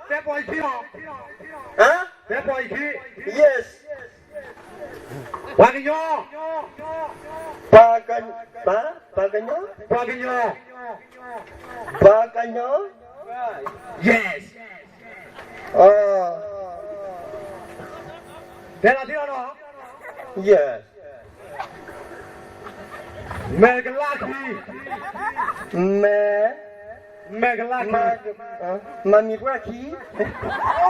တဲပှၤယခံလီၤ. ဟါ? တဲပှၤယခံ. Yes. ပှၤကညီ. ပှၤက, ပှၤ, ပှၤကညီ. ပှၤကညီ. ပှၤကညီ. Yes. အိ, တဲလီၤတံၢ်လီၤနီၤ. Yes. မဲာ်ကလါခံ. မဲာ်, မဲာ်ကလါခံ. မၤ, မၤမံၤပှၢ်ခံ.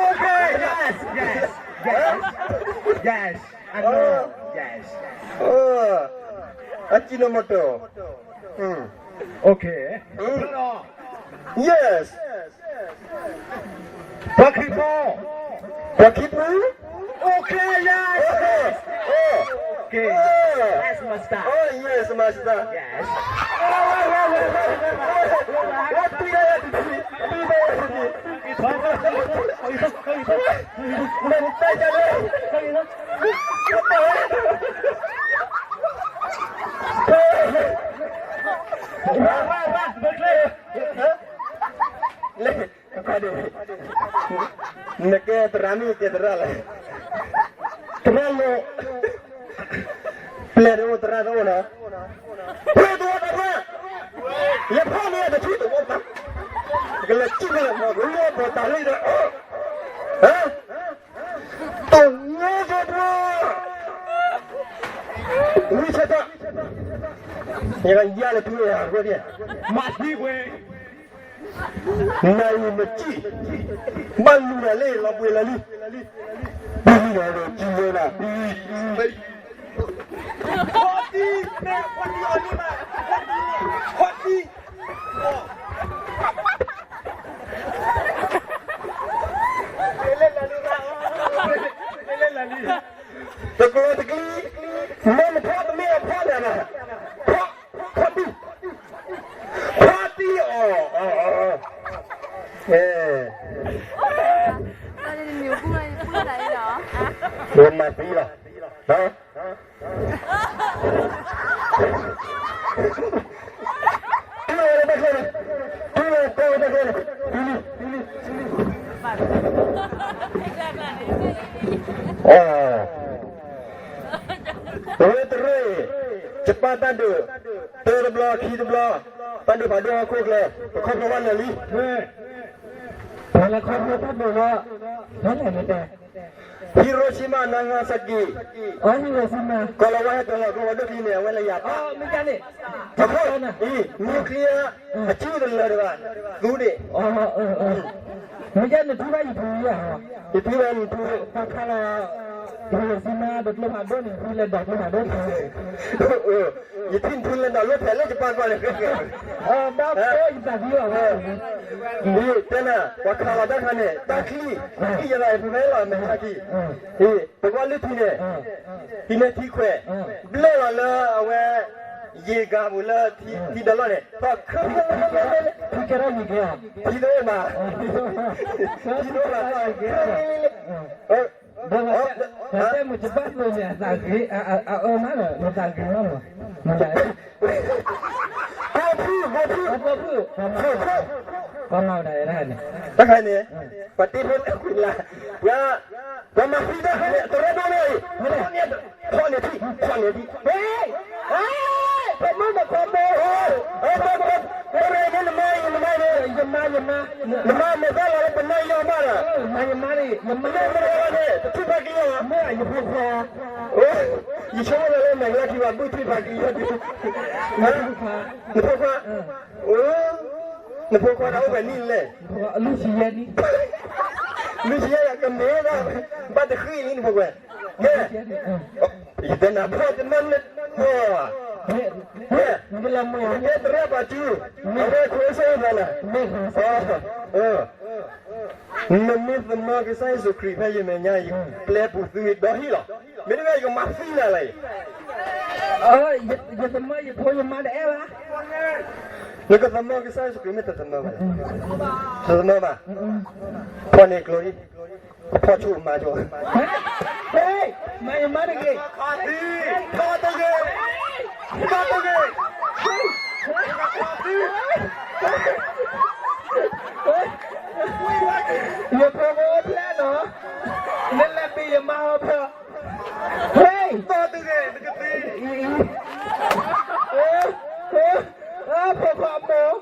Okay, yes, yes, yes, yes, I know, yes. အကံနီၤမတီၤ. Okay. Yes. ပှၤခံပူၤ. ပှၤခံပူၤ. Okay, yes, yes. Okay. Yes, master. Oh, yes, master. Yes. နကဲသရၣ်မ့ၢ်ကဲသရၣ်လဲၣ်, သရၣ်လီၤ, ပျဲၢ်တအိၣ်သရၣ်တအိၣ်နီၤ, ပျဲၢ်တအိၣ်သရၣ်, ယဖီၣ်န့ၢ်တထံၣ်တဝီပှၤ, ကလဲၤစံၣ်လီၤမၤကလီၤဘီၣ် တၢ်လၢဒီး, ဟါ, တဝီပှၤ, ဝံဆၢထၢၣ်, ယကယါလၢထူဝဲယၤအဃိန့ၣ်, မၤသံကွံာ် နၤအံၤမစံၣ်, ဘၣ်လူၤနၤလၢလီၤဘှံးလီၤလံ, ဘၣ်လူၤနၤဒီးစံၣ်ဝဲဒၣ်, ခီၣ်တံၢ်, မ့ၢ်ခီၣ်တံၢ်အီၤန့ၣ်မး, ခီၣ်တံၢ်, တကျိၤတကျံ, မ့ၢ်နဖီၣ်တမ့ၢ်အဖီၣ်နၤဘၣ်, ခီၣ်, ခီၣ်တံၢ်, ခီၣ်တံၢ်အီၤ, အ, ဝဲမၤသံလီၤ, ဟါ တူၢ်ဝဲလၢဘၣ်ခဲန့ၣ်, တူၢ်ဝဲတဲဝဲဘၣ်ခဲန့ၣ်, အဝဲတရၢၢ်, ယပၢ်တၢ်ဒုး, တၢ်တဘျီခံတဘျီ, တၢ်ဒုးဖးဒိၣ်ဟီၣ်ခိၣ်ချၢ, ပခီဖျိဘၣ်နၤလံ, ပှၤလၢခီဖျိတၢ်ဒုးလီၤ, ဖဲလဲၣ်မ့ၢ်တဲ Hiroshima Nagasaki, အီ Hiroshima, ကီၢ်လီၤဝါဟဲတလီၤကျိဖးဒိၣ်ခံန့ၣ် အဝဲလၢယၤပၢ်, မ့ၢ်ဒ်န့ၣ်, အဃိ, nuclear, အစုတလၢာ်တဂၤ, သူဒ့ၣ်, မ့ၢ်ဒ်န့ၣ်ထံၣ်ဘၣ်ယထံၣ်ယၤ, ယထံၣ်ဘၣ်နထံၣ်, ပှၤခးလီၤ, Hiroshima ဒီးကျိဖးဒိၣ်န့ၣ် ထံၣ်လဲၤဒိးကျိဖးဒိၣ်, ယထံၣ်နထံၣ်လဲၤဒိးလၢဖဲလၢယပၢ်ကီၢ်န့ၣ်, ဘၣ်ဖဲယသးကံၢ်အီၤဝဲ, တဲနၤ ပှၤခးလီၤတၢ်ခါန့ၣ် တၢ်ချံ, ချံယသးအံၤဖဲလီၤမဲာ်ချံ, ပကွၢ်လၢထံန့ၣ်, ထံန့ၣ်ထံခွဲး, ဘျဲၣ်လီၤလၢအဝဲ, ယ့ၤဂၤပူၤလၢထံဒီးလီၢ်န့ၣ်, ထံကဲထီၣ်ယ့ၤကဲ, ထံတအိၣ်ဘၣ်, ထံတအိၣ်ဘၣ်, ဒီးတဲမုၢ်တဘၣ်သိးန့ၣ် အသးဂ့ၤ, အအၢမးလီၤ နသးဂ့ၤမးလီၤ, ဖိဖု, ဖိဖု, ဖိဖု, ပှၤမၤဝဲဒၣ်န့ၣ်, တၢ်ခါန့ၣ်, ပှၤတ့ဖိလၢကွံာ်လၢ, ပှၤ, ပှၤမၤသံတၢ်ခါန့ၣ် တရၢဒိၣ်န့ၣ်အံၤ, ဖီၣ်န့ၢ်ထံ, ဖီၣ်န့ၢ်ထံ, ဟဲ, ဟဲ, ပမ့ၢ်နခီဘိ, ပရၢန့ၣ်နမါအံၤ နမါန့ၣ်, ယမါ, ယမါ, နမါမဲာ်သၣ်လီၤလၢပနီၢ်ယီၤမးလီၤ, မ့ၢ်ယမါန့ၣ်, ယမါန့ၣ်, တထံၣ်ဖးက့ၤယီၤ, မ့ၢ်ယဖိခွါ, ယဆိကမိၣ်လၢမဲာ်လၢခံဘၣ် ဘုၣ်ထံၣ်ဖးက့ၤယီၤဒုး, နဖိခွါ, အိ, နဖိခွါတၢ်အိၣ်ဖဲနံၣ်လဲၣ်, လွံၢ်ဆံယဲၢ်နံၣ်, လွံၢ်ဆံယဲၢ်ကမ့ၢ်ဒၣ်, ဘၣ်တဃံလံနဖိခွါ, ကဲ, ယတဲနၤဖိတမ့ၢ်, ကဲ, ကဲသရၣ်ပှၤစု, အဝဲခိၣ်စ့ၢ်သးနၤ, နမ့ၢ်သမၢကစၢ်ယ့ၣ်ၡူးခရံာ်ဖဲယမဲာ်ညါအံၤ, ပျဲပူၤသုဒီဟံၣ်လီၤ, မ့တမ့ၢ်ယကမၤသံနၤလၢအံၤ, ယသမၢယဖိယမါတအဲၣ်ဘၣ်, နကသမၢကစၢ်ယ့ၣ်ၡူးခရံာ်မ့ၢ်တသမၢဘၣ်, တသမၢဘၣ်, ဖီၣ်န့ၢ်ကျိၤဒံး, ဖီၣ်ဆိၣ်မၤဆိၣ်, မၤယမါတဂ့ၤ, ခီသံ, ခီသံ, ခီသံ, ခီသံ. ယဖိကအိၣ်ဖျဲၣ်နီၤ, နလဲၤဘံၣ်ယမါဟီဖျၢၣ်, ဟဲ, သီတုၤဂ့ၤ နကသံ, ဖိခွါမိၢ်,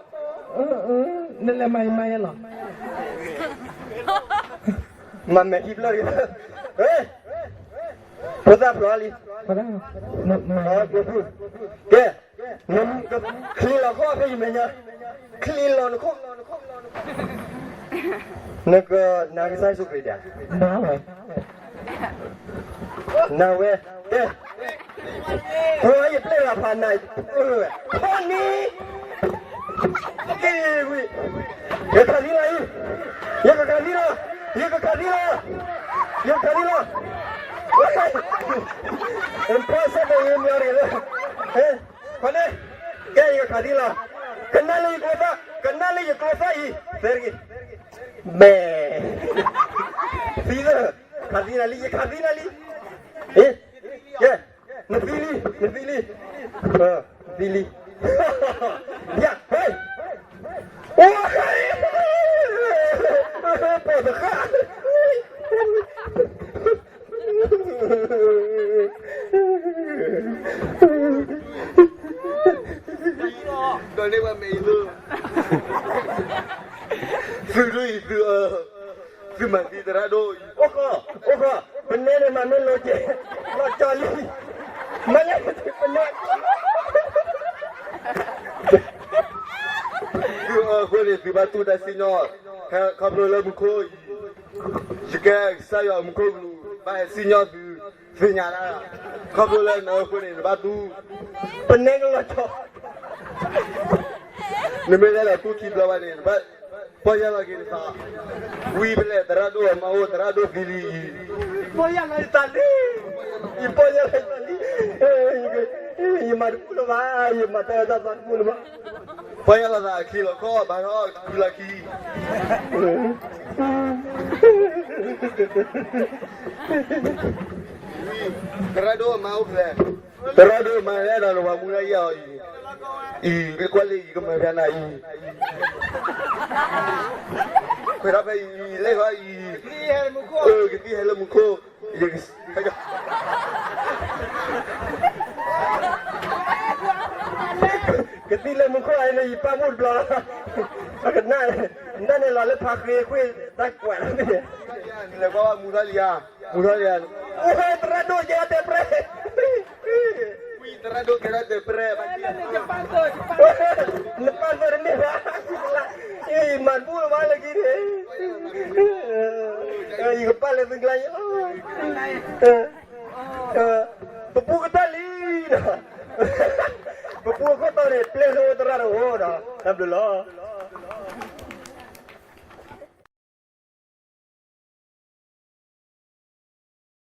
နလဲၤမၤယမါယဲလီၤ, မၤမဲာ်ထံဖျၢၣ်တဂ့ၤ, ဖိသၣ်ဖျိးလံ, ကဲ, ချ့လီၤခီၣ်ဖဲယမဲာ်ညါ, ချ့လီၤနခီၣ်, နကနာ်ကစၢ်ယ့ၣ်ၡူးခရံာ်ဒၣ်, နဝဲ, တဲ, ပှၤယပျဲၢ်လီၤဖးနၤ, ဖီနံၤ, က့ၤဝံၤ, ယကခးသံလီၤအံၤ, ယကခးသံလီၤ, ယကခးသံလီၤ, ယကခးသံလီၤ, ဖီဆၢတဲာ်ယမီၤတဂ့ၤလၢ, ဖီန့ၣ်, ကဲယကခးသံလီၤ, ကနၣ်လၢယကျိသၣ်, ကနၣ်လၢယကျိသၣ်အံၤ, သဲတဂ့ၤ, ဘဲ, သံလၢ, ခးသံနၤလံ ယခးသံနၤလံ, ကဲ, နသံလံ နသံလံ, နသံလံ, ယၤ, ဟဲ, အိၣ်, ပိာ်တဃၣ် ဒီးန့ၢ်ဝဲမ့ၢ်အံၤလၢ, သုဒ်အံၤသု, သုမၤသံသရၣ်ဒိၣ်အံၤ, အိၣ်ဃီ, အိၣ်ဃီ, ပနဲန့ၣ်မၤမ့ၢ်လီၤကဲ, လီၤကၠီလံ, မၤလၢပနဲ, သုအဃိန့ၣ် သုဘၣ်တူၢ်တၢ်စံၣ်ညီၣ်, ခီဖျိလၢမူခိၣ်အံၤ, ယကဲကစၢ်ယွၤမူခိၣ်ကလူး ဘၣ်ဟဲစံၣ်ညီၣ်သု, သ့ၣ်ညါလၢ, ခီဖျိလၢနအဃိန့ၣ် နဘၣ်တူၢ်, ပနဲကလီၤကၠီ, နမ့ၢ်လဲၤလီၤတူၢ်ခံဘျီဘၣ်န့ၣ် နဘၣ်, ပီၢ်ယၢ်လီၤက့ၤနသး, ဝံၤဖဲလဲၣ် သရၣ်ဒိၣ်အမါအိၣ် သရၣ်ဒိၣ်သံလံအံၤ, ပီၢ်ယၢ်လီၤယသးလံ, ယပီၢ်ယၢ်လီၤယသးလံ, ယမၤတပူၤလၢၤဘၣ်, ယမၤတၢ်တၢ်သးတပူၤလၢၤဘၣ်, ပီၢ်ယၢ်လီၤသးအခံလီၤခီၣ် ဘၣ်ထီၣ်ခံလီၤခံ သရၣ်ဒိၣ်အမါအိၣ်ဖျဲၣ်, သရၣ်ဒိၣ်အမါလဲၣ်ဒီးနဝၤမူလၢယၤအီၤအံၤ, အံၤ ကွၢ်လၢအံၤကမၤဖျါနၤအံၤ, ခွဲးထီၣ်ဖဲအံၤ လဲၤဃီအံၤ, ကသံၣ်ဟဲလၢမူခိၣ်, ကသံၣ်လၢမူခိၣ်အံၤန့ၣ် ယပၢ်မူတဘျီလီၤ, န, နန့ၣ်လီၤလၢဖးဃ့ခွ့ၣ်တၢ်ကွဲးလီၤ, လဲၤကွၢ်ဘၣ်မူထီၣ်လံဧါ, မူထီၣ်လံဧါ, အိၣ်ဟဲ သရၣ်ဒိၣ်ကဲထီၣ်တဲပြဲၢ်, ဝံၤသရၣ်ဒိၣ်ကဲထီၣ်တဲပြဲၢ်, နပၢ်သၢတန့ၢ်ဘၣ်, မၤတဘူၣ်လၢၤဘၣ်လၢခံန့ၣ်, ယကပာ်လၢသုကျါယလီၤ, ပပူကတၢၢ်လံဒီး, ပပူအခီၣ်တီန့ၣ် ပျဲၢ်လၢအိၣ်သရၣ်တအိၣ်ဒီး တၢ်ဘျုးလီၤ.